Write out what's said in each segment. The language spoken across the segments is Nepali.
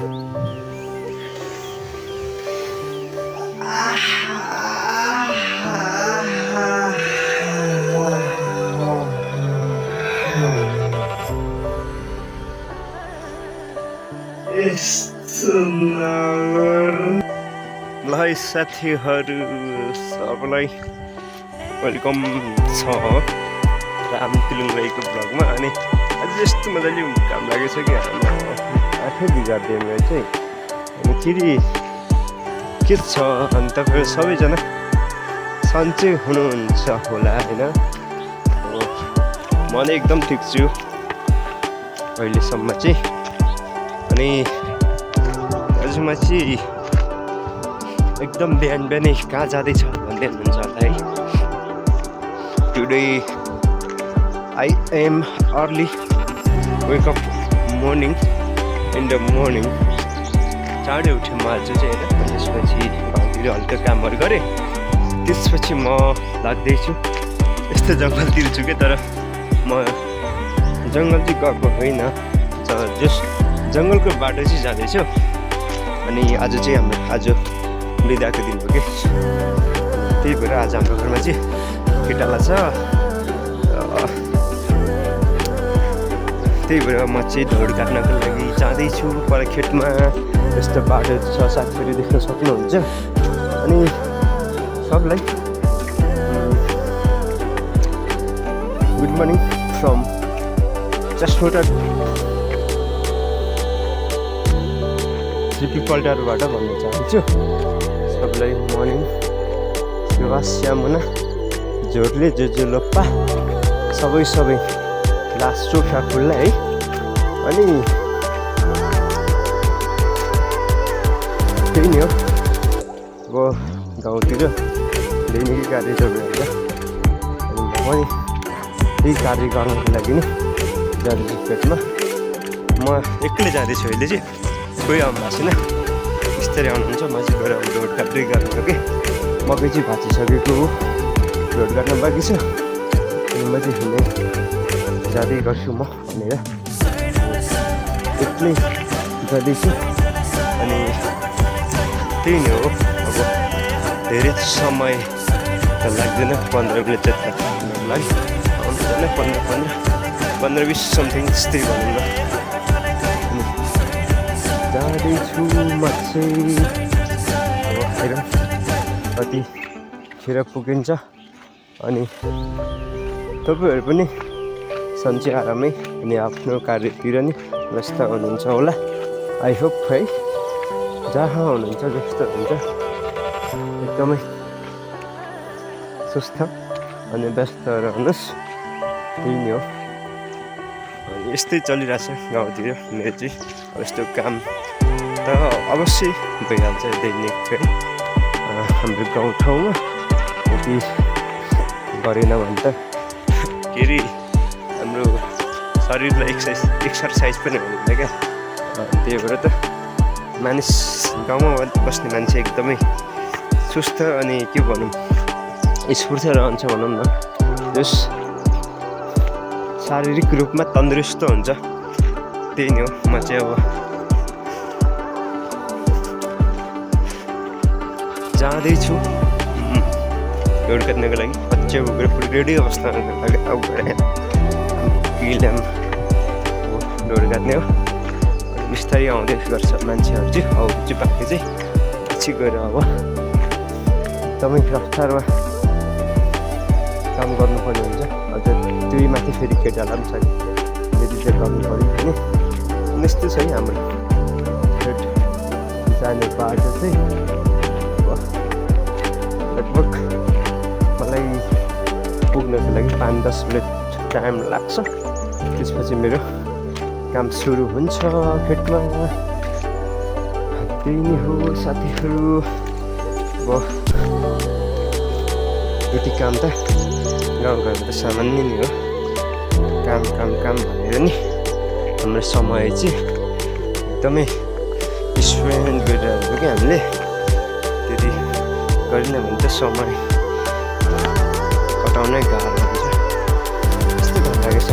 ल साथीहरू सबैलाई वेलकम छ रामतिलुङ रहेको ब्लगमा। अनि आज यस्तो मजाले काम लागेछ कि हाम्रो आँखै बिगारिदियो चाहिँ। अनि फेरि के छ अनि तपाईँहरू सबैजना सन्चै हुनुहुन्छ होला होइन। म नै एकदम ठिक छु अहिलेसम्म चाहिँ। अनि आजमा चाहिँ एकदम बिहानै कहाँ जाँदैछ भन्दै हुनुहुन्छ होला है। Today I am early wake up morning in the morning. चाँडै उठेँ म आज चाहिँ होइन। त्यसपछि घरतिर हल्का कामहरू गरेँ। त्यसपछि म लाग्दैछु यस्तो जङ्गलतिर छु कि तर म जङ्गल चाहिँ गएको होइन, जस जङ्गलको बाटो चाहिँ जाँदैछु। अनि आज चाहिँ हाम्रो आज बिदाको दिन हो कि, त्यही भएर आज हाम्रो घरमा चाहिँ केटाला छ। त्यही भएर म चाहिँ ढोड काट्नको लागि जाँदैछु पर खेतमा। यस्तो बाटो छ साथीहरू देख्न सक्नुहुन्छ। अनि सबलाई गुड मर्निङ फ्रम चस्फोटा पल्टारबाट भन्न चाहन्छु। सबलाई मर्निङ सेवास्यामुना जोडले जो लोप्पा सबै लास्टो फ्याफुल्ला है। अनि त्यही नै हो अब गाउँतिर दैनिकी कार्य चलिरहेको छ। अनि म पनि त्यही कार्य गर्नको लागि नै जाँदैछु पेटमा। म एक्लै जाँदैछु अहिले चाहिँ, कोही आउनु भएको छैन। बिस्तारै आउनुहुन्छ। म चाहिँ गएर ढोड काट्दै गर्नु हो कि मकै चाहिँ भाँचिसकेको हो, ढोड काट्न बाँकी छ। अनि म चाहिँ हिँड्दै जाँदै गर्छु म भनेर एक्लै जाँदैछु। अनि त्यही नै हो अब धेरै समय त लाग्दैन, 15 मिनट जति लाग्नुको लागि आउँदैन। 15-20 समथिङ त्यस्तै भनौँ न। जाँदैछु म चाहिँ अब हेरौँ कतिखेर पुगिन्छ। अनि तपाईँहरू पनि सन्चै आरामै अनि आफ्नो कार्यतिर नि व्यस्त हुनुहुन्छ होला आई होप है। जहाँ हुनुहुन्छ जस्तो हुन्छ एकदमै सुस्थ अनि व्यस्त रहनुहोस्। त्यही नै हो। अनि यस्तै चलिरहेछ गाउँतिर मेरो चाहिँ। यस्तो काम त अवश्य भइहाल्छ दैनिक है हाम्रो गाउँठाउँमा। यदि गरेन भने त के अरे हाम्रो शरीरलाई एक्सर्साइज पनि हुँदैन क्या। त्यही भएर त मानिस गाउँमा बस्ने मान्छे एकदमै सुस्थ अनि के भनौँ स्फूर्त रहन्छ भनौँ न। जस शारीरिक रूपमा तन्दुरुस्त हुन्छ। त्यही नै हो। म चाहिँ अब जाँदैछु ढोड काट्नको लागि। बच्चा बोकेर पुरै रेडी अवस्थामा लागि अब किल्याम ढोड काट्ने हो। बिस्तारै आउँदै गर्छ मान्छेहरू चाहिँ। हौ चाहिँ बाँकी चाहिँ पछि गएर अब एकदमै रफ्तारमा काम गर्नुपर्ने हुन्छ। अझ त्यही माथि फेरि केटालाई पनि छ त्यति चाहिँ गर्नु पऱ्यो होइन। यस्तो छ है हाम्रो जाने बाटो चाहिँ। लगभग मलाई पुग्नको लागि 5-10 मिनट टाइम लाग्छ। त्यसपछि मेरो काम सुरु हुन्छ खेतमा। त्यही नै हो साथीहरू। अब यति काम त गाउँघरमा त सामान्य नै हो। काम भनेर नि हाम्रो समय चाहिँ एकदमै स्पेन्ड गरिरहेको कि हामीले। त्यति गरेन भने त समय कटाउनै गाह्रो हुन्छ। यस्तो घर लागेछ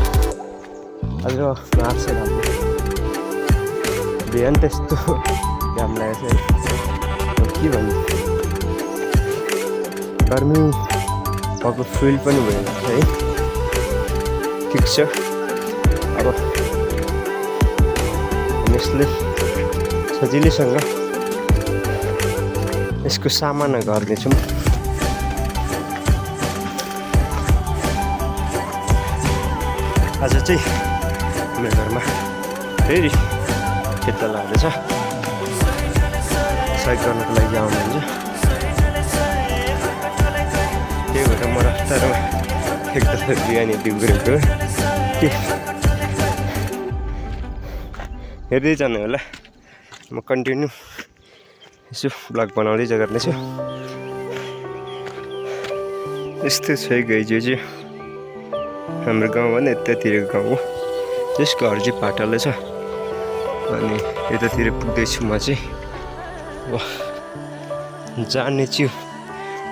आज। आएको छ राम्रो बिहान त्यस्तो घाम लागेको छ है के भन्नु गर्मी भएको फिल पनि भइरहेको छ है ठिक छ अब यसले सजिलैसँग यसको सामना गर्नेछौँ आज चाहिँ हाम्रो घरमा फेरि खेतलाहरू छ सहयोग गर्नको लागि आउनुहुन्छ त्यही भएर म रास्तामा एकदम बिहानी बिग्रेको के हेर्दै जानु होला म कन्टिन्यू यसो ब्लग बनाउँदै गर्नेछु यस्तो छ गइजो चाहिँ हाम्रो गाउँ भने यतातिरको गाउँ हो त्यसको घर चाहिँ पाटलै छ अनि यतातिर पुग्दैछु म चाहिँ जाने छु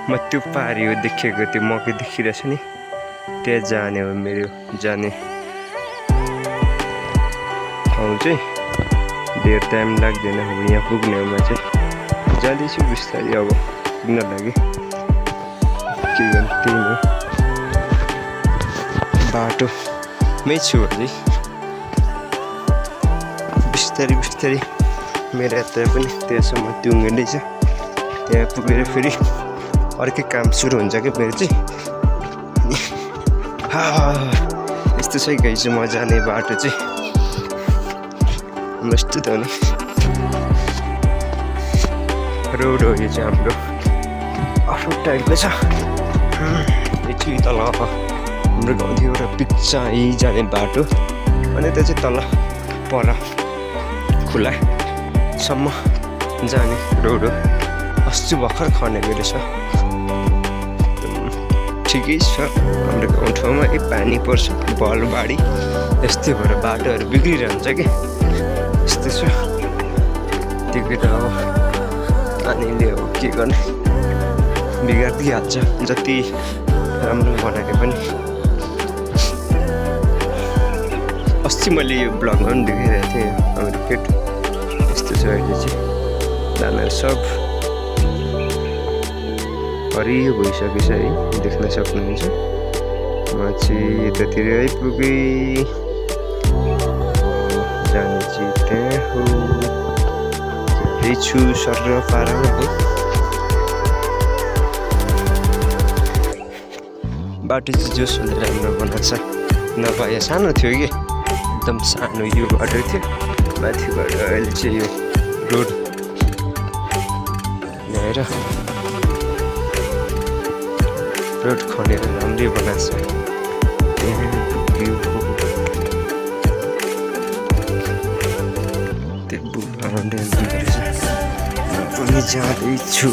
म त्यो पारी हो देखेको त्यो मकै देखिरहेछ नि त्यहाँ जाने हो मेरो जाने ठाउँ चाहिँ धेर टाइम लाग्दैन हो यहाँ पुग्नेमा चाहिँ जाँदैछु बिस्तारै अब पुग्न लागि के गर्नु त्यही हो बाटोमै छु अझै बिस्तारै बिस्तारै मेरो यात्रा पनि त्यहाँसम्म टुङ्गिँदैछ त्यहाँ पुगेर फेरि अर्कै काम सुरु हुन्छ क्या मेरो चाहिँ यस्तो चाहिँ गइछु म जाने बाटो चाहिँ यस्तो त हो नि रोड हो यो चाहिँ हाम्रो अफरोड टाइपको छ यो चाहिँ तल हाम्रो गाउँदेखि एउटा पिच्चाइ जाने बाटो अनि त्यो चाहिँ तल पर खुलासम्म जाने रोड हो अस्ति भर्खर खनेको रहेछ ठिकै छ हाम्रो गाउँठाउँमा पानी पर्छ भलबाढी यस्तै भएर बाटोहरू बिग्रिरहन्छ कि यस्तै छ त्यो त अब पानीले अब के गर्ने बिगारिदिइहाल्छ जति राम्रो बनाए पनि अस्ति मैले यो ब्लगमा पनि देखाइरहेको थिएँ हाम्रो पेट यस्तो छ अहिले चाहिँ दानाहरू सब हरियो भइसकेको छ है देख्न सक्नुहुन्छ म चाहिँ यतातिर आइपुगेँ जाने चाहिँ त्यहाँ हो त्यही छु सर पारामा है बाटो चाहिँ जोसले राम्रो बनाएको छ नभए सानो थियो कि एकदम सानो यो बाटो थियो माथिबाट अहिले चाहिँ यो रोड ल्याएर रोड खनेर राम्रै बनाएको छ त्यो बुढा पनि जाँदैछु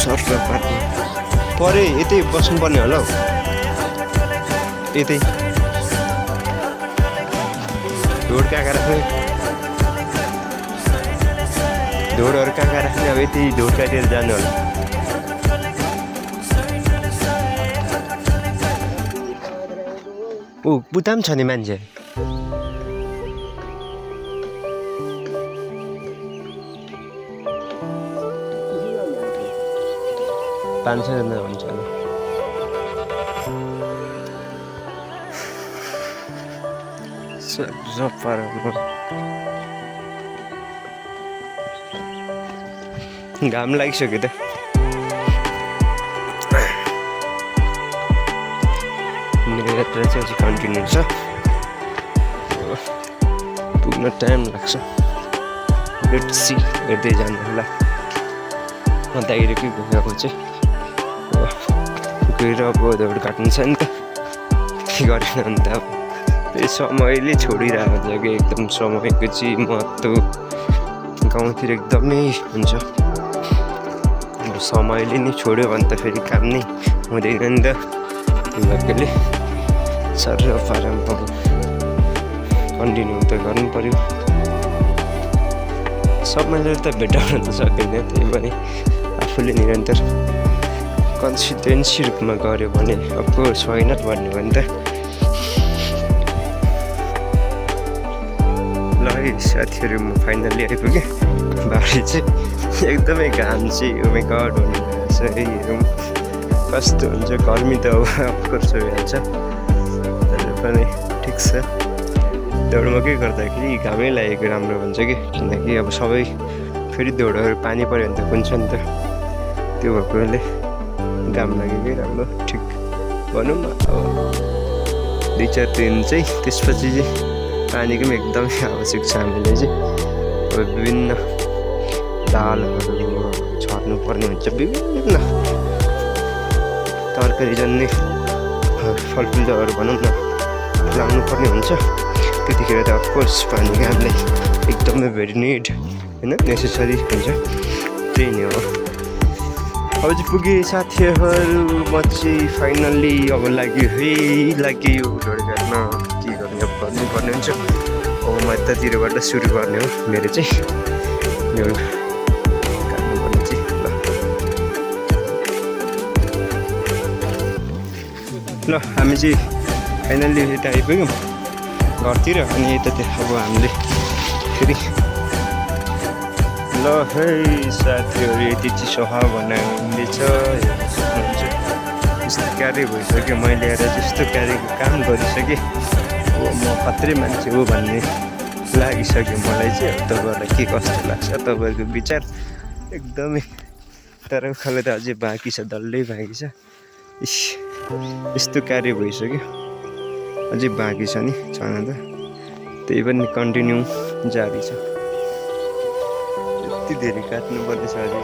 सर पार्ने परे यतै बस्नुपर्ने होला हौ यतै ढोड कहाँ राख्ने ढोडहरू कहाँ राख्ने अब यतै ढोड काटेर जानु होला ऊ बुता पनि छ नि मान्छे पाँच छजना हुन्छ होला घाम लागिसक्यो त मेरो यात्रा चाहिँ अझै कन्टिन्यू छ पुग्न टाइम लाग्छ लेट्स सी हेर्दै जानु होला म दाइरेकै गएको चाहिँ गएर अब दौड काट्नु छ नि त के गरेन भने त अब त्यही समयले छोडिरहेको हुन्छ कि एकदम समयको चाहिँ महत्त्व गाउँतिर एकदमै हुन्छ अब समयले नै छोड्यो भने त फेरि काम नै हुँदैन नि त त्यो भएकोले सर पारामा अब कन्टिन्यू त गर्नु पऱ्यो सबैले त भेटाउन त सकिँदैन त्यही पनि आफूले निरन्तर कन्सिस्टेन्सी रूपमा गऱ्यो भने अफकोर्स होइन भन्यो भने त ल है है साथीहरू, म फाइनल्ली आइपुगेँ। बारी चाहिँ एकदमै घाम चाहिँ ओ माइ गड हुने रहेछ है। हेरौँ कस्तो हुन्छ। गर्मी त अब अफकोर्स भइहाल्छ, तर पनि ठिक छ। दौडमा के गर्दाखेरि घामै लागेको राम्रो हुन्छ कि, किनकि अब सबै फेरि दौडहरू पानी पऱ्यो भने त कुन्छ नि त, त्यो भएकोले घाम लागेकै राम्रो ठिक भनौँ न। अब 2-4 दिन चाहिँ त्यसपछि चाहिँ पानीको पनि एकदमै आवश्यक छ। हामीले चाहिँ अब विभिन्न दालहरू छर्नुपर्ने हुन्छ, विभिन्न तरकारी जन्ने फलफुलहरू भनौँ न लाउनु पर्ने हुन्छ। त्यतिखेर त अफकोर्स पानीको हामीलाई एकदमै भेरी निड होइन, नेसेसरी हुन्छ। त्यही नै हो। अब चाहिँ पुगेँ साथीहरू, म चाहिँ फाइनल्ली अब लाग्यो यो ढोड काट्न। के गर्ने अब गर्नुपर्ने हुन्छ। अब म यतातिरबाट सुरु गर्ने हो मेरो चाहिँ ढोड काट्नुपर्ने चाहिँ। ल हामी चाहिँ फाइनल्ली यता आइपुग्यौँ घरतिर। अनि यतातिर अब हामीले फेरि ल है साथीहरू यति चिसो हावा हुँदैछ, हेर्न सक्नुहुन्छ। यस्तो कार्य भइसक्यो, मैले आएर जस्तो कार्यको काम गरिसकेँ। अब म खत्रै मान्छे हो भन्ने लागिसक्यो मलाई चाहिँ। अब तपाईँहरूलाई के कस्तो लाग्छ, तपाईँहरूको विचार एकदमै। तर उखाले त अझै बाँकी छ, डल्लै बाँकी छ। यस्तो कार्य भइसक्यो, अझै बाँकी छ नि छन त, त्यही पनि कन्टिन्यू जारी छ। यति धेरै काट्नुपर्ने छ अझै।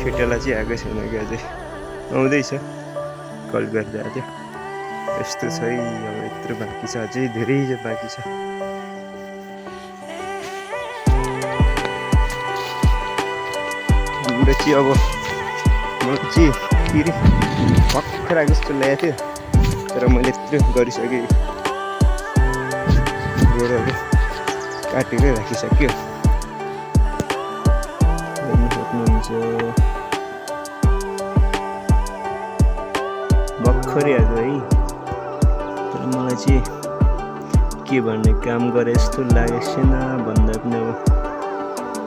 खेटेला चाहिँ आएको छैन कि अझै, आउँदैछ, कल गर्दै आज। यस्तो छ है, अब यत्रो बाँकी छ, अझै धेरै बाँकी छ। हाम्रो चाहिँ अब मलाई चाहिँ फेरि भर्खर आएको जस्तो ल्याएको थियो, तर मैले यत्रो गरिसकेँ, गोडहरू काटेरै राखिसक्यो। भर्खरै आएको है, तर मलाई चाहिँ के भन्ने काम गरे जस्तो लागेको छैन भन्दा पनि अब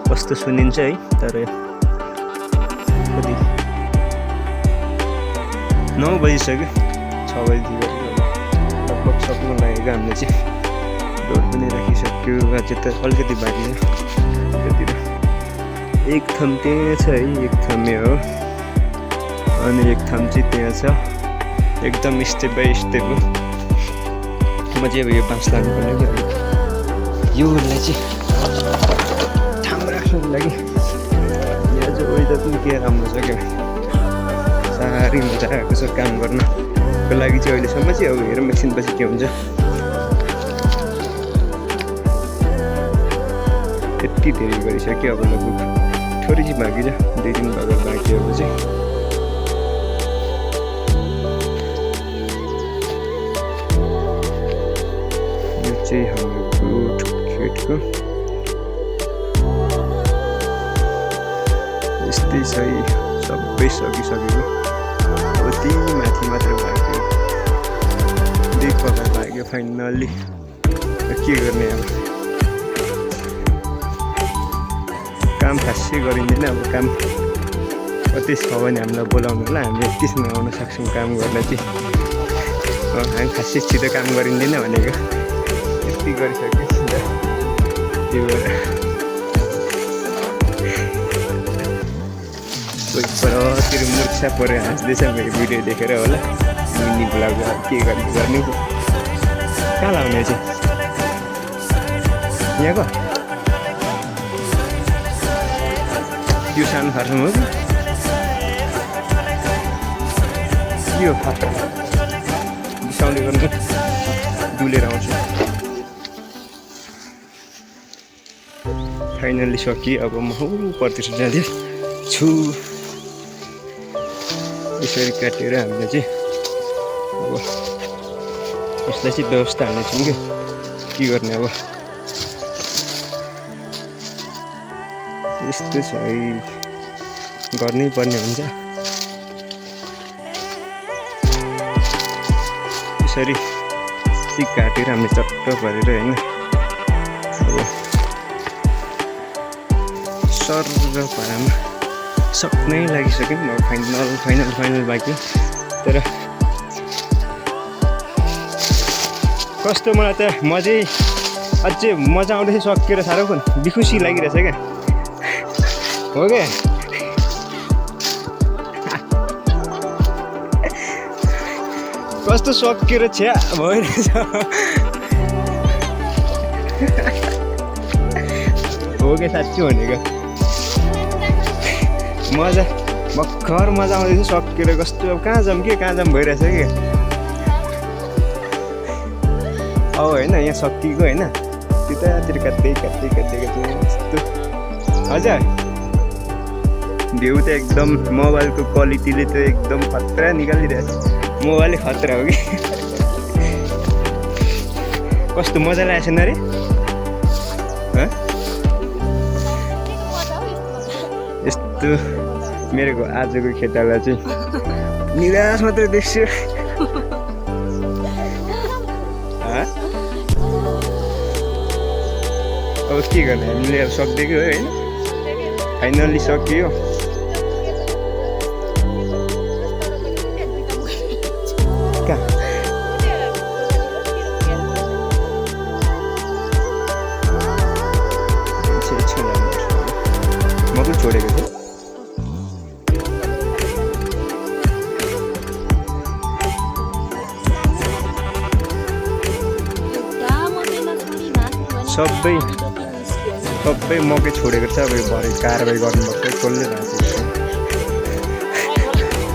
कस्तो सुनिन्छ है। तर कति 9 बजिसक्यो, 6 बजीतिर लगभग सक्नु लागेको हामीले चाहिँ। ढोड पनि राखिसक्यो, अझै त अलिकति बाँकी छ। त्यतिर एक थाम त्यहाँ छ है, एक थाम यो हो, अनि एक थाम चाहिँ त्यहाँ छ। एकदम स्टेप बाई स्टेप हो। म चाहिँ अब यो बाँस लाग्नुपर्ने कि योलाई चाहिँ ठाउँ राख्नुको लागि। यहाँ चाहिँ वेदर पनि के राम्रो छ क्या, साह्रै मजा आएको छ काम गर्नको लागि चाहिँ अहिलेसम्म चाहिँ। अब हेरौँ एकछिनपछि के हुन्छ। यति धेरै गरिसक्यो, अब लगभग थोरै चाहिँ बाँकी छ, 2-3 भाग बाँकी। अब चाहिँ यो चाहिँ हाम्रो गोठ खेतको यस्तै छ है, सबै सकिसकेको। अब त्यही माथि मात्र बाँकी, 2 पक्का लाग्यो फाइनल्ली। के गर्ने अब, काम खासै गरिँदैन। अब काम कति छ भने हामीलाई बोलाउनु होला, हामी यतिसम्म आउन सक्छौँ काम गर्न चाहिँ। हामी खासै छिटो काम गरिँदैन भनेको, यति गरिसक्यो त्यो भएर। कोही परतिर मुर्छा परेर हाँस्दैछ मेरो भिडियो देखेर होला। मिनी ब्लग के गर्ने कहाँ लाउने चाहिँ यहाँको यो सानो फार्म हो कि यो बिसाउने गर्नु डुलेर आउँछु। फाइनल्ली सकियो। अब म उपरतिर जाँदैछु। यसरी काटेर हामीले चाहिँ अब यसलाई चाहिँ व्यवस्था हाल्नेछौँ कि के गर्ने। अब यस्तो छ है, गर्नै पर्ने हुन्छ। यसरी काटेर हामीले चट्ट पारेर होइन अब सर पारामा सक्नै लागिसक्यो म फाइनल बाँकी तर कस्तो मलाई त अझै मजा आउँदैछ सकिएर साह्रो पनि बिखुसी लागिरहेछ क्या हो क्या कस्तो सकिएर छ्या भइरहेछ हो क्या साँच्ची भनेको मजा भर्खर मजा आउँदैछ सकिएर कस्तो अब कहाँ जाऊँ भइरहेछ कि अब होइन यहाँ सकिएको होइन त्यतातिर काट्दै यस्तो हजुर भ्यू त एकदम मोबाइलको क्वालिटीले त एकदम खतरा निकालिरहेछ मोबाइलै खतरा हो कि कस्तो मजा लागेको छैन अरे यस्तो मेरो आजको खेताला चाहिँ निराश मात्रै देख्छु अब के गर्ने हामीले अब सक्दिएको हो होइन फाइनल्ली सकियो म पनि छोडेको थिएँ सबै मकै छोडेको छ अब भरे कारबाही गर्नुपर्छ कसले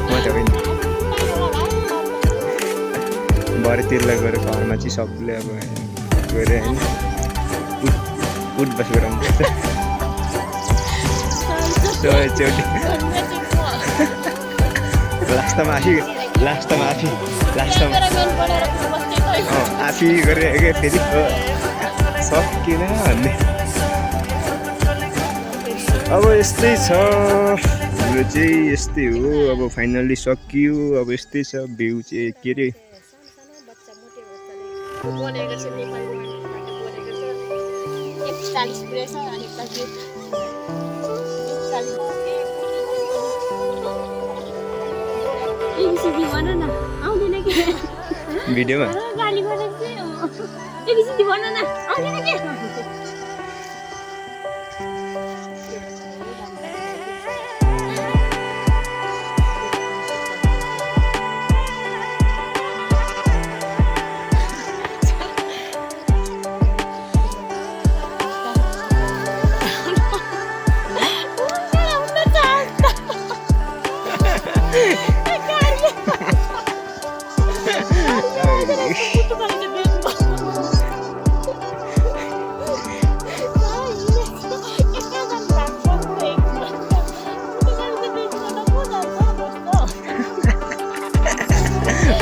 म त होइन भरेतिरलाई गएर घरमा चाहिँ सबले अब गएर होइन उठबस गराउनुपर्छ लास्टमा आफै गरेर फेरि सकिएन भन्ने अब यस्तै छ हाम्रो चाहिँ यस्तै हो अब फाइनल्ली सकियो अब यस्तै छ भ्यू चाहिँ के अरे भिडियोमा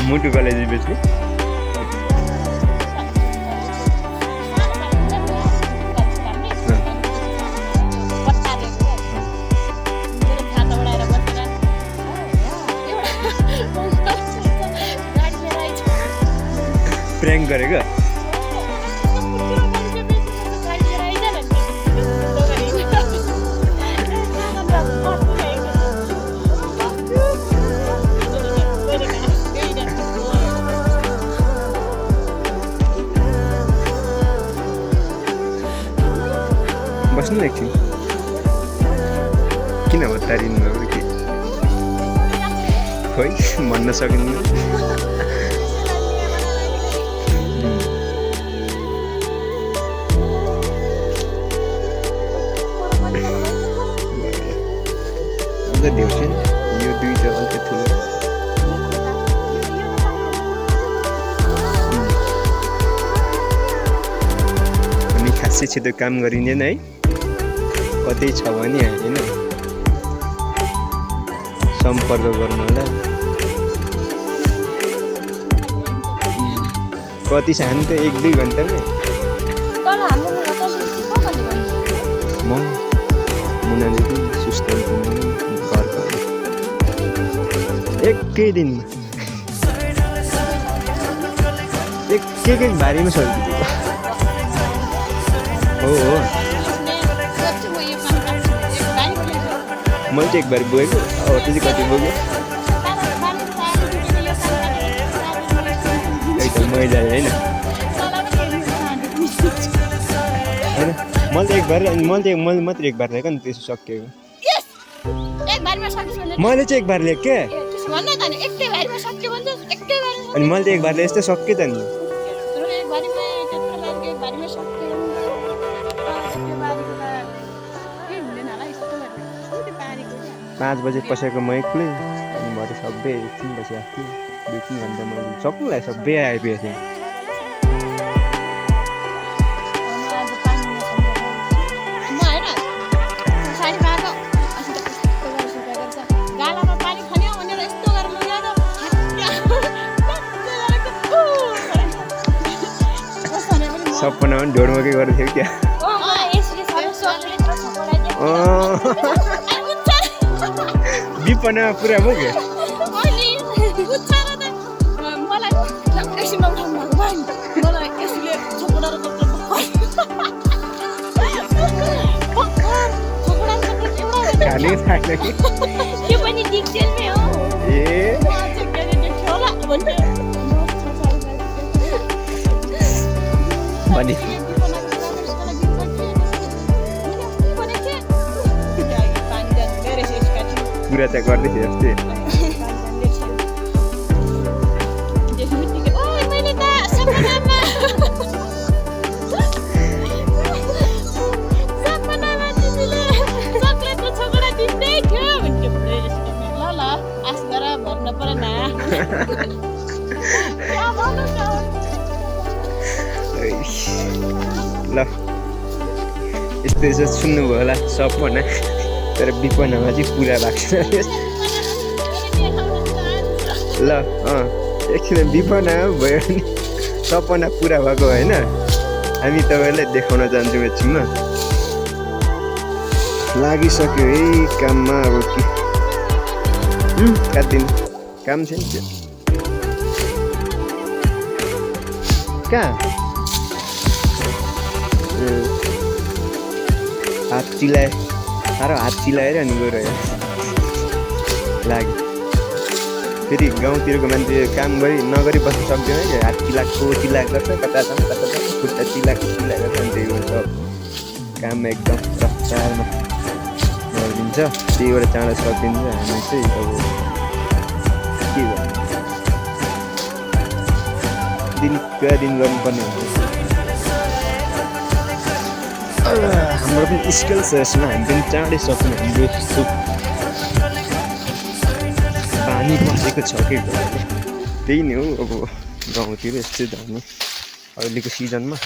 मुटु कलेज बेच्ने प्र्याङ्क गरेको बस्नु एकछिन किन बतारिनु भएको कि खोइ भन्न सकिन्न देउछ यो दुईटा अलिक ठुलो अनि खासै छिटो काम गरिँदैन है कतै छ भने होइन सम्पर्क गर्नु होला कति सानो त 1-2 घन्टामै म मुनाले सुस्ताउँछु घरको एकै दिनमा एक बारीमा सकिदिएको हो मैले चाहिँ एकबार बोकेको अब त्यो चाहिँ कति बोक्यो एकदम मैलाले होइन होइन मैले त एकबार अनि मैले मात्रै एकबार लिएको नि त्यसो सकिएको मैले चाहिँ एकबार लिएको क्या अनि मैले त एकबारले यस्तै सक्यो त नि 5 बजे पसेको म एक्लै अनि भरे सबै एकछिन बसिरहेको थिएँ 2-3 घन्टा मैले सक्नुलाई सबै आइपुगेको थिएँ सपना पनि ढोडमकै गरेको थियो क्या विपना पुरा बोक्यो खाने छैन कि त्यो पनि डिटेलमै हो ए भने कुरा चाहिँ गर्दैछ जस्तै ल यस्तो यसो सुन्नुभयो होला सपना तर विपनामा चाहिँ पुरा भएको छ ल एकछिन विपना भयो भने सपना पुरा भएको होइन हामी तपाईँलाई देखाउन जान्छौँ एकछिनमा लागिसक्यो है काममा अब के काट्दिनु काम छैन त्यो कहाँ हात चिलाए साह्रो हात चिलाएर अनि गएर लाग्यो फेरि गाउँतिरको मान्छे काम गरी नगरी बस्न सक्दैन क्या हात चिलाएको गर्छ कता जाम खुट्टा चिलाएको गर्छ अनि त्यही भएर काम एकदम रफ्तारमा गरिदिन्छ त्यही भएर चाँडो सकिदिन्छ हामी चाहिँ अब के गर्नु दिन गर्नुपर्ने हुन्छ हाम्रो पनि स्किल छ यसमा हामी पनि चाँडै सक्नु हाम्रो यस्तो पानी बसेको छ कि त्यही नै हो अब गाउँतिर यस्तै धाउने अहिलेको सिजनमा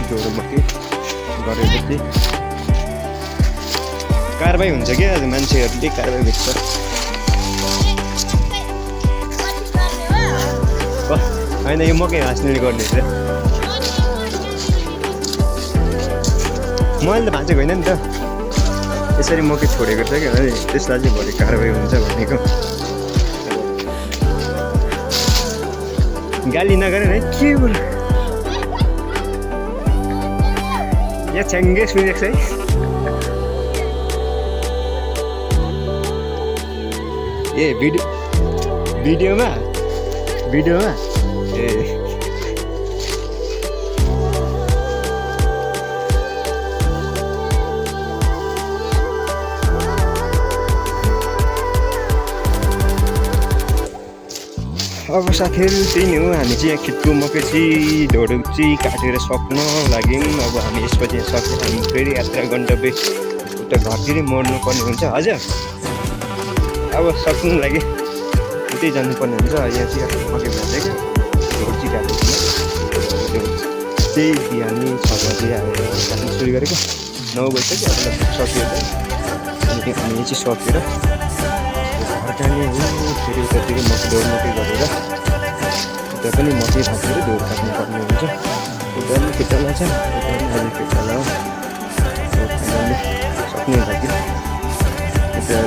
ढोडमा के गरेपछि कारबाही हुन्छ क्या आज मान्छेहरूले कारबाही भेट्छ होइन यो मकै हाँस्नेले गर्ने रहेछ मैले त भाँचेको होइन नि त यसरी मकै छोडेको छ क्या त्यसलाई चाहिँ भोलि कारबाही हुन्छ भनेको गाली नगरेन है के बोल यहाँ छ्याङ्गे सुनेको छ है ए भिडियोमा ए अब साथीहरू त्यही नै हो हामी चाहिँ यहाँ खेतको मकै चाहिँ ढोडो चाहिँ काटेर सक्न लाग्यौँ अब हामी यसपछि सक्यो हामी फेरि यात्रा गन्तव्य उता घरतिरै मोड्नु पर्ने हुन्छ हजुर अब सक्नु लागि उतै जानुपर्ने हुन्छ यहाँ चाहिँ मकै भाँचेको ढोड चाहिँ काटेको त्यही बिहानै 6 बजी आएर काट्नु सुरु गरेको 9 बजिसक्यो अब सक्यो त अनि हामी चाहिँ सकेर घर जाने हो फेरि उतातिर ढोड मकै गरेर उता पनि मकै भाँचेर ढोड काट्नुपर्ने हुन्छ उता पनि खेताला छ उता पनि अहिले खेताला हो खानाले सक्ने लाग्यो यता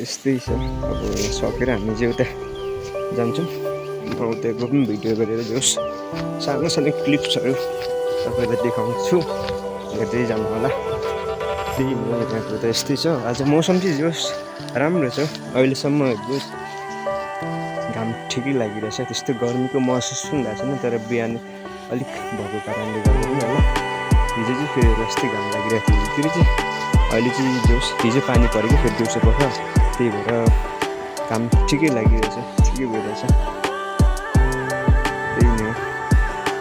यस्तै छ अब सकेर हामी चाहिँ उता जान्छौँ त्यहाँको पनि भिडियो गरेर जोस् सानो सानो क्लिप्सहरू तपाईँलाई देखाउँछु, हेर्दै जानु होला। त्यही हो, यहाँको त यस्तै छ। आज मौसम चाहिँ जोस् राम्रो छ अहिलेसम्म। जोस् घाम ठिकै लागिरहेछ, त्यस्तो गर्मीको महसुस पनि भएको छैन। तर बिहान अलिक भएको कारणले गर्दा पनि होला, हिजो चाहिँ फेरि अस्ति घाम लागिरहेको थियो हिजोतिर चाहिँ। अहिले चाहिँ जोस् हिजो पानी परेको फेरि दिउँसो पर्छ, त्यही भएर घाम ठिकै लागिरहेछ, ठिकै भइरहेछ। त्यही नै हो,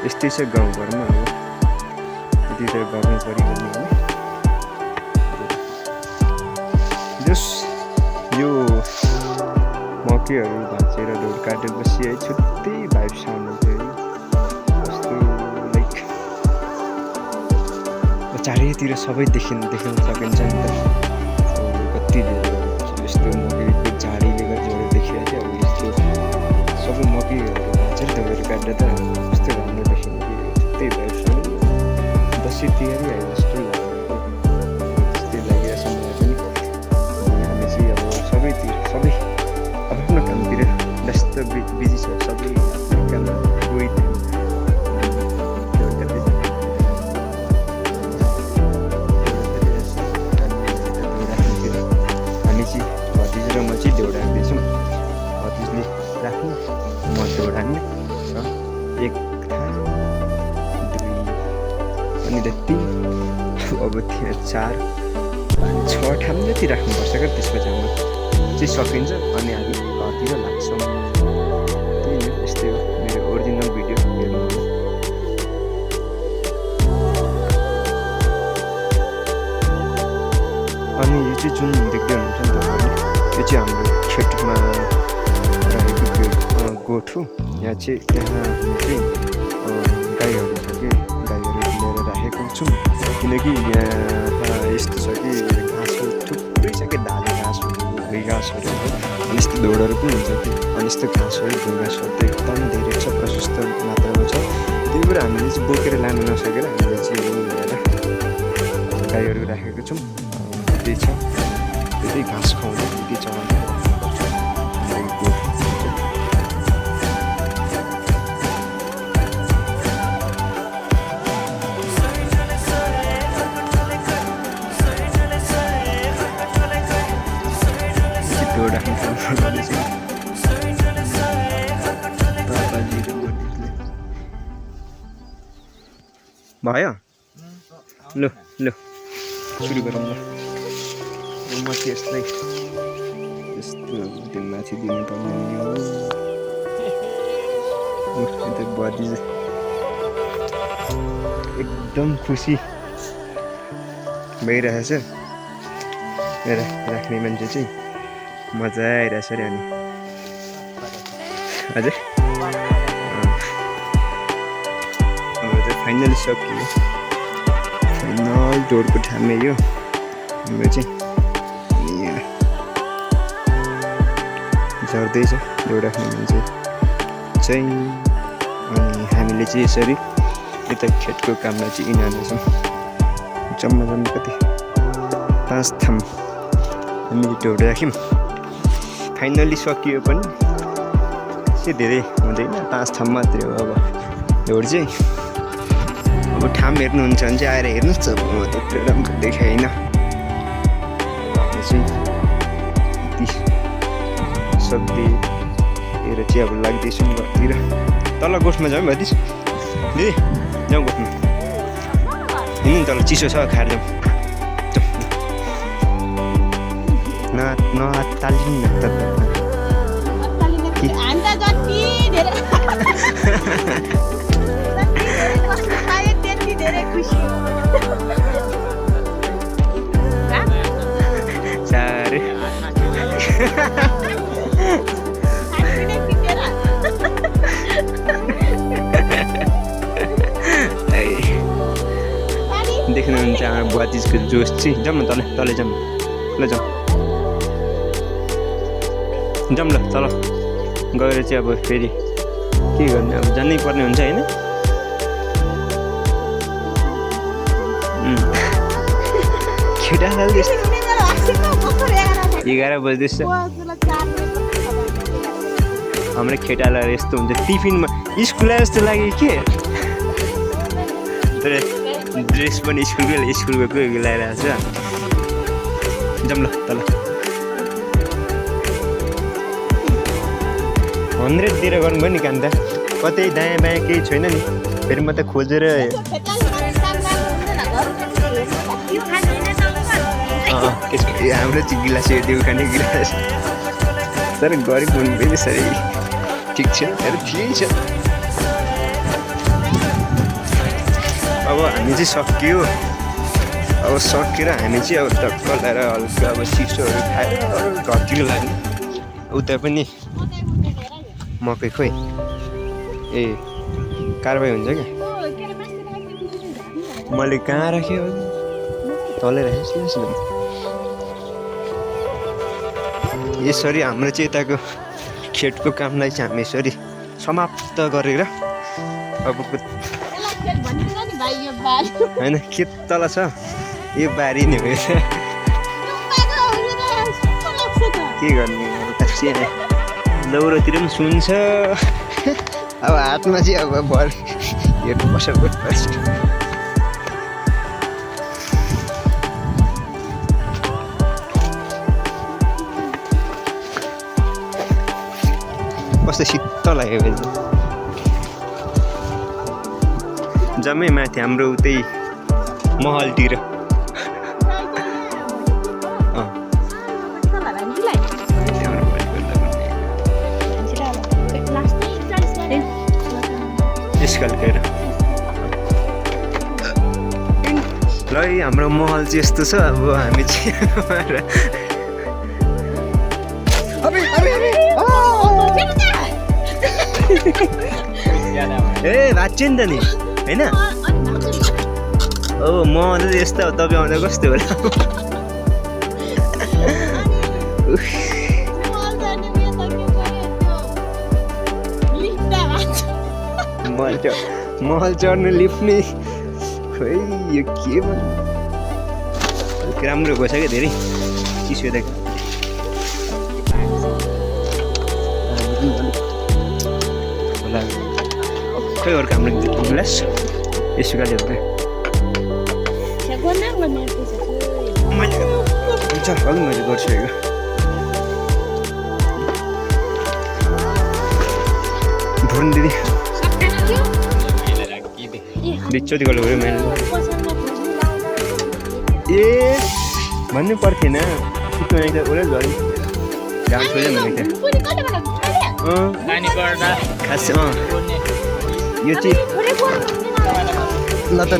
यस्तै छ गाउँघरमा। अब यति त गर्नु पऱ्यो भने होइन। जोस् यो मकैहरू भाँचेर ढोड काटेपछि है छुट्टै भाइब्स आउँथ्यो है। कस्तो लाइक चारैतिर सबै देख्न सकिन्छ नि त। कति धेरै यस्तो मकैको झाडीले गर्दा देखिरहेको थियो। अब यस्तो सबै मकैहरू भाँचेर ढोड काट्दा त कस्तो राम्रो देखिन्छ कि छुट्टै भाइब्स आउँथ्यो। दसैँ तिहारै आयो जस्तो लाग्यो, त्यस्तै लागिरहेछ मलाई पनि। हामी चाहिँ अब सबै आफ्नो कामतिर व्यस्त बिजी छ, सबै आफ्नो काममा गइदिनु। हामी चाहिँ भतिज र म चाहिँ देउडा हान्दैछौँ। भतिजले राख्ने, म देउडा हान्ने र 1 थान 2 अनि त 3 अब थियो 4 5 6 ठाम जति राख्नुपर्छ क्या। त्यसपछि हाम्रो चाहिँ सकिन्छ अनि हामी घरतिर लाग्छौँ। त्यही हो, यस्तै हो मेरो ओरिजिनल भिडियो हेर्नु होला। अनि यो चाहिँ जुन देख्दै हुनुहुन्छ नि तपाईँहरूले, यो चाहिँ हाम्रो खेतमा रहेको गोठ हो। यहाँ चाहिँ हामी चाहिँ गाईहरू छ कि गाईहरू लिएर राखेको छौँ, किनकि यहाँ यस्तो छ कि घाँसहरू थुप्रै छ कि धाले घाँसहरू, भुइँ घाँसहरू, अनि यस्तो ढोडहरू पनि हुन्छ कि। अनि यस्तो घाँसहरू भुइँ घाँसहरू त एकदम धेरै छ, प्रशस्त मात्रामा छ। त्यही भएर हामीले चाहिँ बोकेर लानु नसकेर हामीले चाहिँ ल्याएर गाईहरू राखेको छौँ। त्यही छ, त्यही घाँस खुवाउने त्यही चलाउने भयो। ल सुरु गरौँ ल। म चाहिँ यसलाई यस्तो त्यो माथि दिनुपर्ने हो। बडी एकदम खुसी भइरहेछ मेरा राख्ने मान्छे चाहिँ, मजा आइरहेछ अरे। अनि हजुर अब चाहिँ फाइनली सकियो, फाइनल ढोडको ठामै यो हाम्रो चाहिँ। अनि यहाँ झर्दैछ ढोड राख्ने मान्छे चाहिँ। अनि हामीले चाहिँ यसरी यता खेतको कामलाई चाहिँ यिनीहरूछौँ। जम्मा कति 5 थाम हामीले ढोड राख्यौँ। फाइनली सकियो पनि, त्यो धेरै हुँदैन, 5 थाम मात्रै हो अब ढोड चाहिँ। अब ठाम हेर्नुहुन्छ भने चाहिँ आएर हेर्नुहोस्। अब म त्यत्रो राम्रो देखाइन, चाहिँ यति सक्दिएर चाहिँ अब लाग्दैछौँ घरतिर। तल गोठमा जाउँ भतिज, दिदी जाउँ गोठमा हिँड्नु। तल चिसो छ, खाएर जाउँ। नतालिनु न त साह्रै देख्नुहुन्छ हाम्रो बुवाजीको जोस चाहिँ। जाउँ न तल जाउँ ल, जाउँ ल तल गएर चाहिँ अब फेरि के गर्ने, अब जानै पर्ने हुन्छ होइन। केटा 11 बज्दैछ। हाम्रो केटालाई यस्तो हुन्छ टिफिनमा स्कुल आए जस्तो लाग्यो के ड्रेस पनि स्कुलको कोही लगाइरहेको छ जाउँ ल तल 100तिर गर्नुभयो नि काम त कतै दायाँ बायाँ केही छैन नि फेरि म त खोजेर हाम्रो चाहिँ गिलास हेरिदियो खाने गिलास तर गरिब हुनु पनि सरी ठिक छ तर ठिकै छ अब हामी चाहिँ सक्यो अब सकेर हामी चाहिँ अब टक्क लगाएर हल्का अब सिसोहरू खाएर घरतिर लाग्ने उता पनि मकै खोइ ए कारबाही हुन्छ क्या मैले कहाँ राखेँ तलै राखेँ यसरी हाम्रो चाहिँ यताको खेतको कामलाई चाहिँ हामी यसरी समाप्त गरेर अब होइन खेत तल छ यो बारी नै हो के गर्ने लौरोतिर पनि सुन्छ अब हातमा चाहिँ अब भर हेर्नुपर्छ कस्तो शीतल लाग्यो भने जम्मै माथि हाम्रो उतै महलतिर निस्कल्केर ल हाम्रो महल चाहिँ यस्तो छ अब हामी चाहिँ ए भाँच्यो नि त नि होइन अब महल चाहिँ यस्तो हो तपाईँ आउँदा कस्तो होला महल चढ्नु लिफ्ट नि खोइ यो के भन्नु राम्रो भएछ क्या धेरै चिसो देख खोइ अर्को हाम्रो गिलास यसो गाली हो क्या मैले गर्छु यो भुन दिदी बिचोति गर्नु पऱ्यो मैले ए भन्नु पर्थेन उसले झन् घाम छोड्यो भनेको खास यो चाहिँ ल त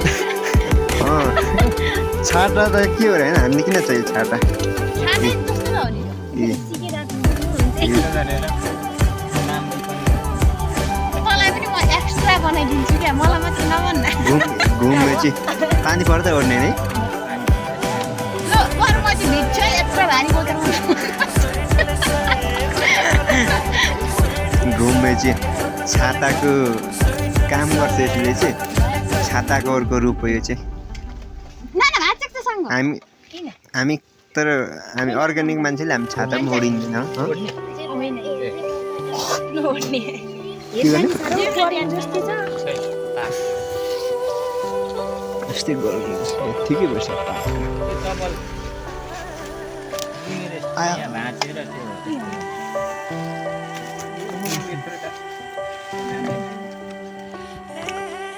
छाता त के हो र होइन हामीले किन चाहियो छाता घुम्ने चाहिँ पानी पर्दा ओर्ने नै घुम्ने चाहिँ छाताको काम गर्छ यसले चाहिँ छाताको अर्को रूप हो यो चाहिँ हामी तर हामी अर्ग्यानिक मान्छेले हामी छाता पनि ओढिँदैन यस्तै गरौँ ठिकै भएछ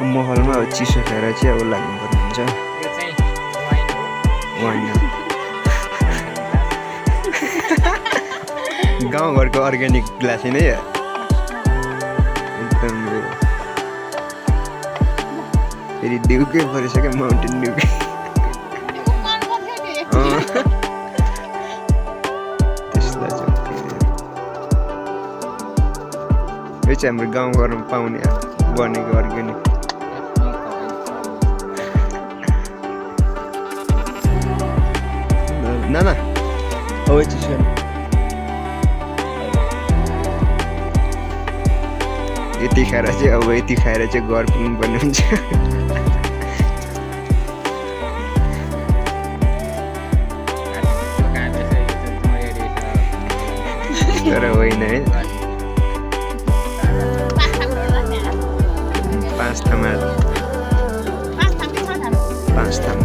महलमा अब चिसो खाएर चाहिँ अब लाग्नुपर्ने हुन्छ गाउँघरको अर्ग्यानिक ग्लास नै एकदम फेरि डिउकै परेछ क्या माउन्टेन डिउकै त्यसलाई चाहिँ यो चाहिँ हाम्रो गाउँघरमा पाउने बनेको अर्ग्यानिक नाना हो चिसो यति खाएर चाहिँ अब यति खाएर चाहिँ घर पुग्नुपर्ने हुन्छ तर होइन है 5 थाममा 5 थाम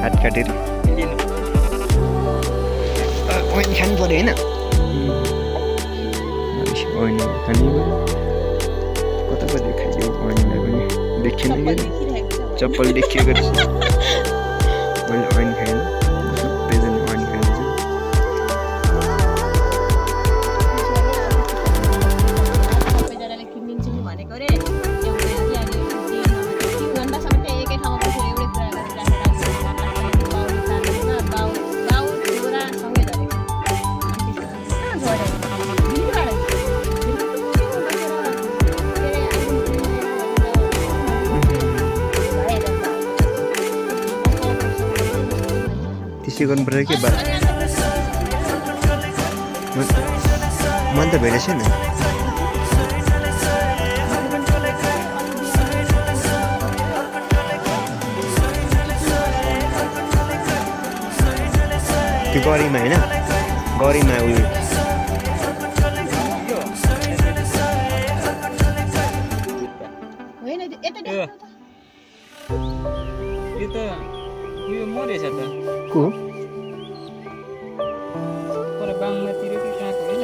हात काटेर ओइन खानु पर्यो होइन ओइन खानु कता कता खाइयो ओइनलाई पनि देखिएन कि चप्पल देखिएको रहेछ मैले ओइन खाएन सबैजना ओइन खान्छ त्यसै गर्नुपर्छ के बा मन त भेटेको छैन त्यो गरीमा होइन गरीमा उयो यो मरेछ त को पर बाङमातिर कि कहाँको होइन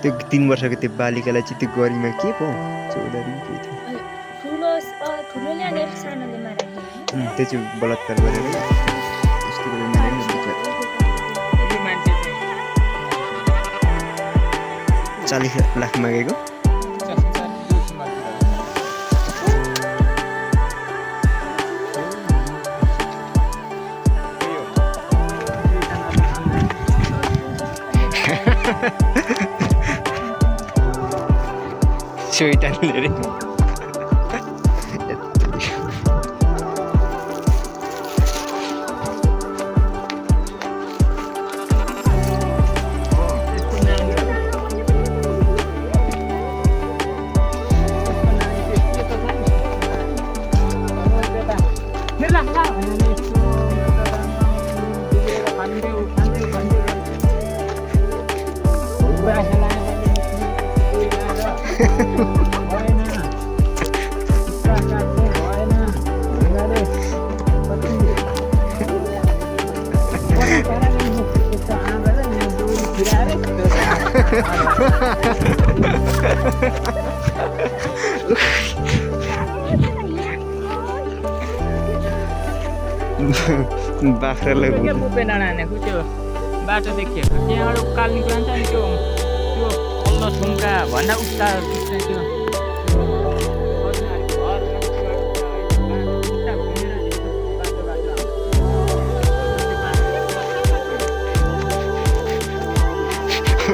त्यो 3 वर्षको त्यो बालिकालाई चाहिँ त्यो गरीमा के पो चौधरी के थियो त्यो चाहिँ बलात्कार गरेर यस्तो गरेर मिलेन विचार यो मान्छे चाहिँ 40 लाख मागेको शैतानले रे बाख्रालाई के पुपे डाँडाको त्यो बाटो देखियो त्यहाँबाट उकाल निक्लन्छ नि त्यो पल्लो थुम्का भन्दा उता त्यो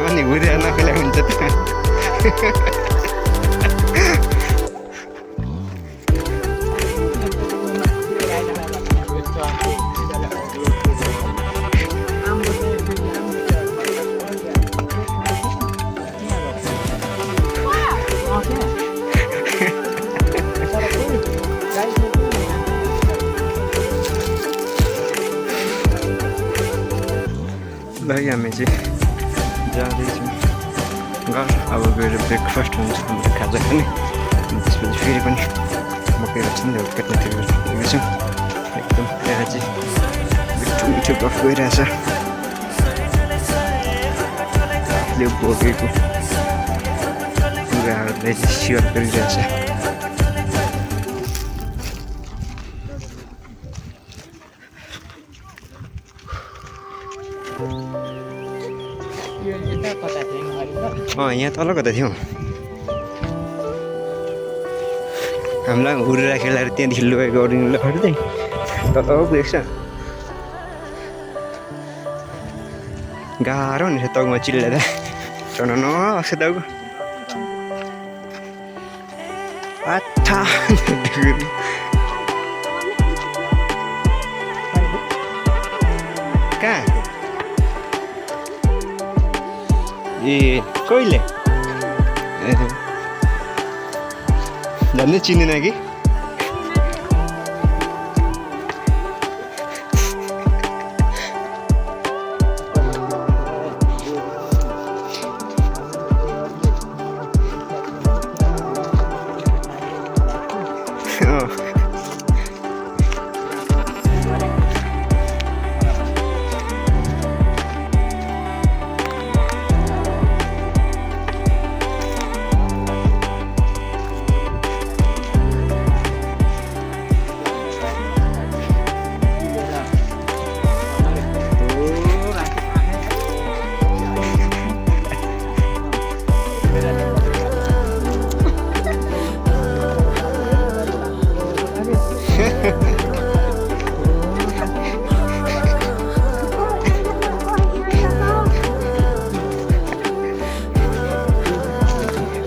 अनि घुरेर नखेला हुन्छ त ल हामी चाहिँ जाँदैछौँ घर अब गएर ब्रेकफास्ट हुन्छ हाम्रो खाजा खाने त्यसपछि फेरि पनि मकै रोप्छौँ नि काट्नेतिर गएछौँ एकदम त्यहाँ चाहिँ मिठो मिठो गफ गइरहेछ आफूले भोगेको कुराहरूलाई चाहिँ सेयर गरिरहेछ यहाँ तल कता थियो हामीलाई हुरेर खेलाएर त्यहाँदेखि लगेको अरू लड्दै तल पुगेको छ गाह्रो नि टाउमा चिल्लाउँदा चढाउन आउँछ टाउको आथा कहाँ ए कहिले ए झन्डै चिनेन कि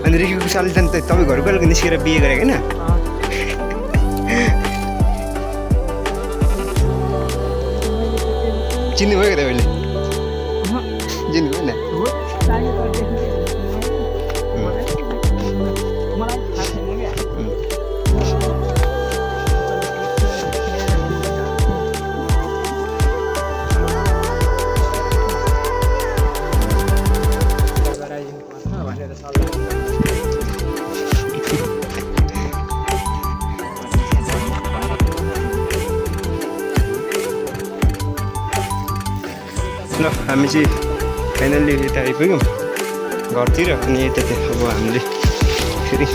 अनि रेखेको सालले त तपाईँ घर गएर निस्केर बिहे गरेको होइन चिन्नु भयो क्या तपाईँले चिन्नु भएन ल हामी चाहिँ फाइनल्ली यता आइपुग्यौँ घरतिर अनि यता चाहिँ अब हामीले फेरि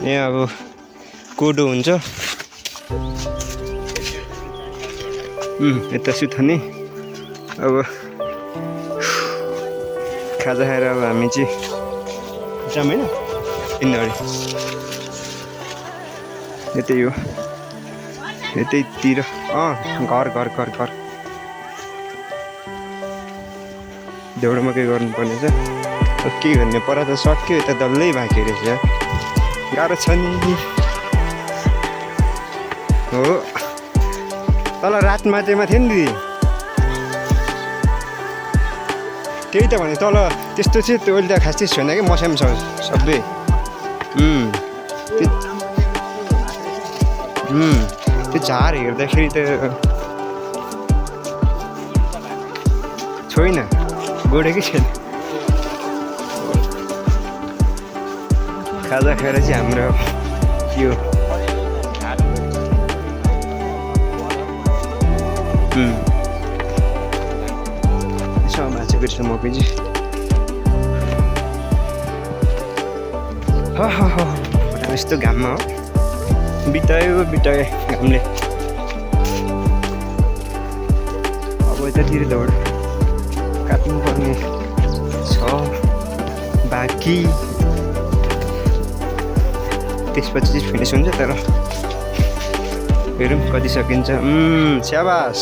यहाँ अब कोडो हुन्छ यता सुथाने अब खाजा खाएर अब हामी चाहिँ जाऊँ होइन यिनीहरू यतै हो यतैतिर घर घर घर घर देउडामा केही गर्नुपर्ने छ के गर्ने पर त सक्यो यता डल्लै बाँकी रहेछ गाह्रो छ नि हो तल रातमा चाहिँ थियो नि दिदी त्यही त भने तल त्यस्तो चाहिँ त्यो अहिले त खास चाहिँ छैन कि मौसम छ सबै त्यो झार हेर्दाखेरि त छैन गोडेकै छैन खाजा खाएर चाहिँ हाम्रो यो यसो माछाको छ मकै चाहिँ यस्तो घाममा हो बितायो घामले अब यतातिर दौड काट्नुपर्ने छ बाँकी त्यसपछि चाहिँ फिनिस हुन्छ तर हेरौँ कति सकिन्छ स्याबास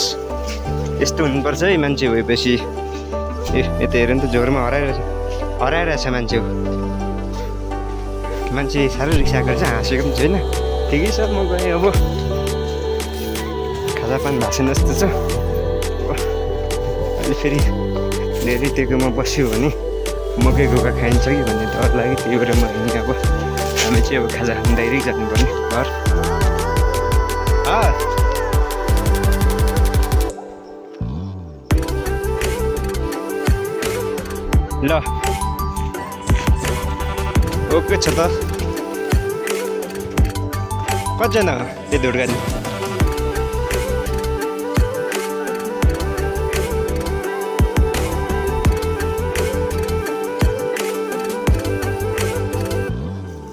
यस्तो हुनुपर्छ है मान्छे भएपछि ए यता हेर नि त जोरमा हराइरहेछ मान्छे हो मान्छे साह्रै रिक्साएको चाहिँ हाँसेको पनि छैन ठिकै छ म गएँ अब खाजापान भएको छैन जस्तो छ अहिले फेरि धेरै टेकोमा बस्यो भने मकै घोका खाइन्छ कि भन्ने डर लाग्यो त्यही भएर म हिँडेँ अब हामी चाहिँ अब खाजा खानु डाइरेक्ट जानुपर्ने घर ल ओके छ त कतिजना त्यो धुडगाडी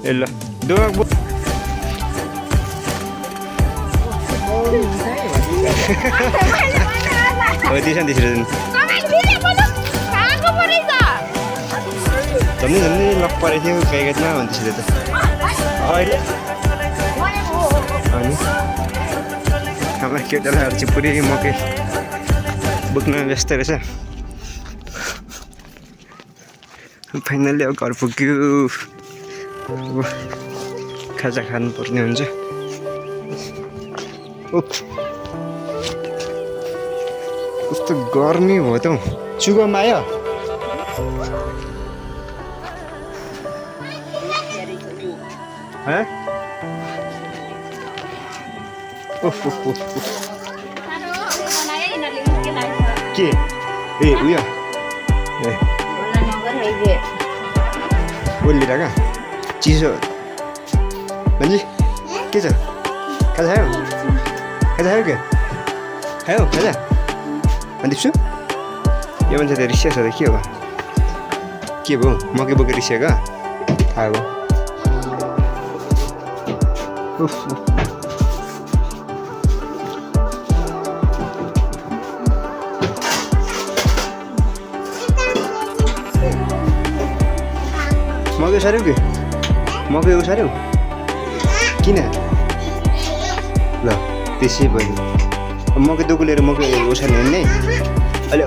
ए ल झन्डै ल परेको थियो गाईघाटमा भन्दैछ त अहिले अनि हाम्रो केटाहरू चाहिँ पुरै मकै बोक्न व्यस्त रहेछ फाइनल्ली अब घर पुग्यो अब खाजा खानुपर्ने हुन्छ कस्तो गर्मी भयो त चुगोमा आयो के ए उयो बोलिरहेको चिसो भन्छ के छ खाजा खायो खाजा खायो क्या खायो खाजा भनिदिन्छु यो मान्छे त रिसिया छ त के हो के भयो मकै बोकेर रिसिएको थाहा भयो मकै उसार्यौ कि मकै उसार्यौ किन ल त्यसै भयो मकै दोकोलेर मकै उसार्ने नि अहिले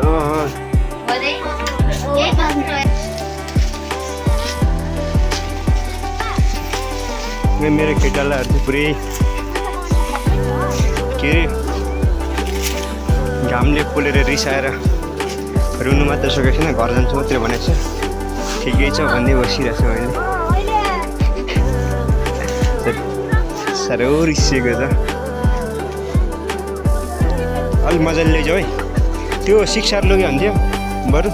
मेरो केटालाहरू चाहिँ पुरै के अरे घामले पोलेर रिसाएर रुनु मात्र सकेको छैन घर जान्छु मात्रै भनेको छ ठिकै छ भन्दै बसिरहेको छु अहिले साह्रो रिसिएको छ अलिक मजाले लैजाऊ है त्यो शिक्षाहरू लग्यो हुन्थ्यो बरु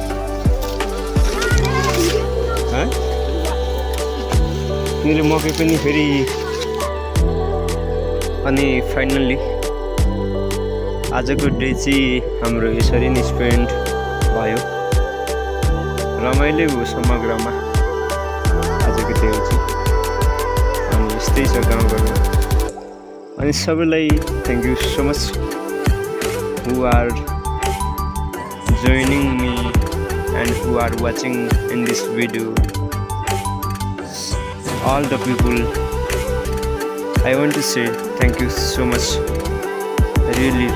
मेरो मकै पनि फेरि अनि फाइनल्ली आजको डे चाहिँ हाम्रो यसरी नै स्पेन्ड भयो रमाइलो हो समग्रमा आजको डे चाहिँ अनि यस्तै छ गाउँघरमा अनि सबैलाई thank you so much who are joining me and who are watching in this video. All the people, I want to say thank you so much. Really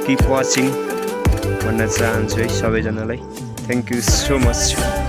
keep watching. भन्न चाहन्छु है सबैजनालाई. Thank you so much.